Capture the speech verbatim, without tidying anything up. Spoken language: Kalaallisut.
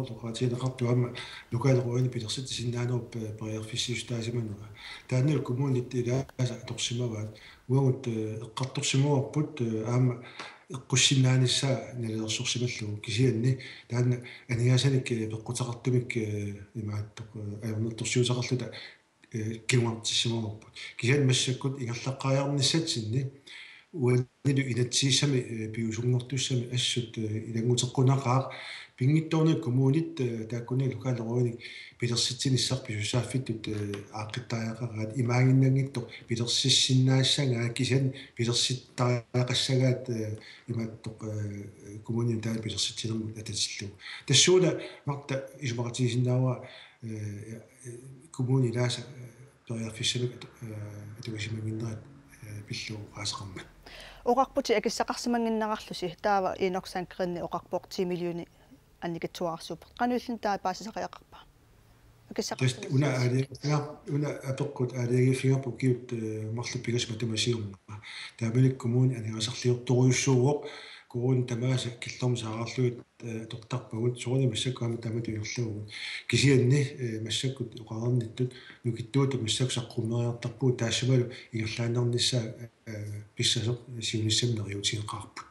oqaatigineqartoq aamma lokalrådini pilersitsisinnaanerup, eh, periarfissiissutaasimanera. Taannalu kommunit ilaasa atorsimavaat. Uagut, eh, eqqartorsimavarput, eh, aamma eqqussinnaanissaa nalilersorsimallugu. Kisianni taanna aningaasanik, eh, peqquteqartumik, eh, imaattoq, eh, ajornartorsiuteqarluta, eh, kinguartissimavarput. Kisianni massakkut ingerlaqqaariarnissatsinni uanilu inatsisissami, eh, piviusunngortussami assut, eh, ilannguteqqunaqaaq. Pinngitsoornak kommunit, eh, taakkunani lokalrådinik pilersitsinissaq pisussaaffittut, eh, aaqqittariaqaraat, imaaginnanngitsoq pilersissinnaassagaat kisianni pilersittariaqassagaat, eh, imaattoq, eh, kommunini taanna pilersitsinermut atatillugu. Tassuuna Marta isumaqatigisinnaavara, eh, eh, kommuni ilaasa, eh, periarfissamik atu-, eh, atugasimannginnerat, eh, pillugu oqaaseqarmat. Oqarputit akissaqarsimannginnerarlusi, taava Enok Sandgreenip oqarpoq ti millionit annikitsuararsuupput. Qanoq illit taava paasisariaqarpa? Akissaqarsimannginnerarlusi. Tassa una aalajangiiffigar-, una apeqqut aalajangiiffigaarput ukiut, eh, marluk pingasut matuma siorna. Taamanikkut kommuni aningaasarliortorujussuuvoq, kommunit tamaasa killormut saararlugit, eh, atortarpagut, soorunami massakkut aamma taamatut ingerlavugut. Kisianni, eh, massakkut oqareernittut nukittuutut massakkut saqqummeriartarpugut, taassumalu ingerlaannarnissaa, eh, pissasoq siunissami neriuutigeqaarput.